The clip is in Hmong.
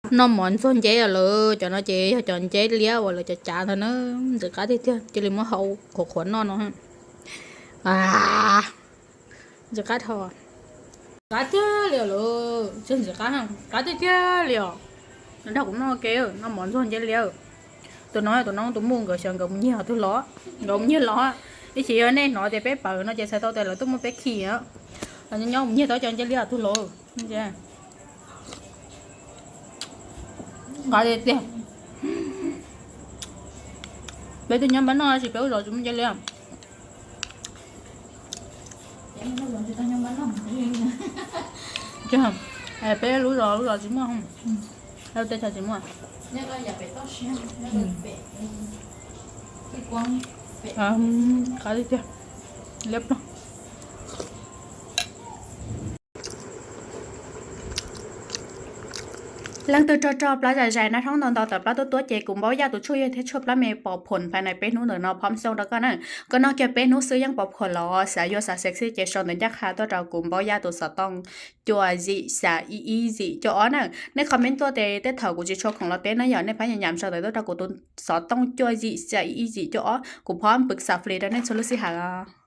Noj mov ntxuag nceb lawm, cov no ces yog cov nceb liab uas lawv cov cav ntawd na, ntxim qab tiag tiag, cia li muab hau qhuav qhuav noj no. Ntxim qab dhau, qab tiag li lawm, ntxim qab, qab tiag tiag li os. Nrog kuv noj ke, noj mov ntxuag nceb liab. Tus no tus noob tus muj nkawd xyov nkawd mus nyiag tug los, nkawd mus nyiag los. Ib chim yog nej hnov tias peb pawv no ces txhais tau tias lawv tuaj muab peb khi. Los nyob mus nyiag tau cov nceb liab tug los. Qab tiag tiag. Peb twb nyob npab noj tab sis peb lub zos tsis muaj nceb liab. Peb lub zos lub zos tsis muaj, teb chaws tsis muaj. Qab tiag tiag. Liab ploog. Leej twg rog rog plab zais zais nab hlob ntau ntau tawm plab tuab tuab ces kuv npaub yaj tus tshuaj yog thiab tshuaj plab me pos phuam phais nais peb hnub ntawm no phom xoo rau koj na. Koj noj kiag peb hnub xwb yeej pos phuam los xav yuav xav sexy ces sau ntawv ncaj qha tuaj rau kuv npaub yaj tus xov tooj cuaj yim xya ib ib yim cuaj ob na. Nej comment tuaj ces tej thaum kuv tsis tshua khoom los teb na yom, nej phab nyam nyam sau ntawv tuaj rau kuv tus xov tooj cuaj yim xya ib ib yim cuaj ob, kuv phom pw xav flis rau nej txhua lub sij hawm os.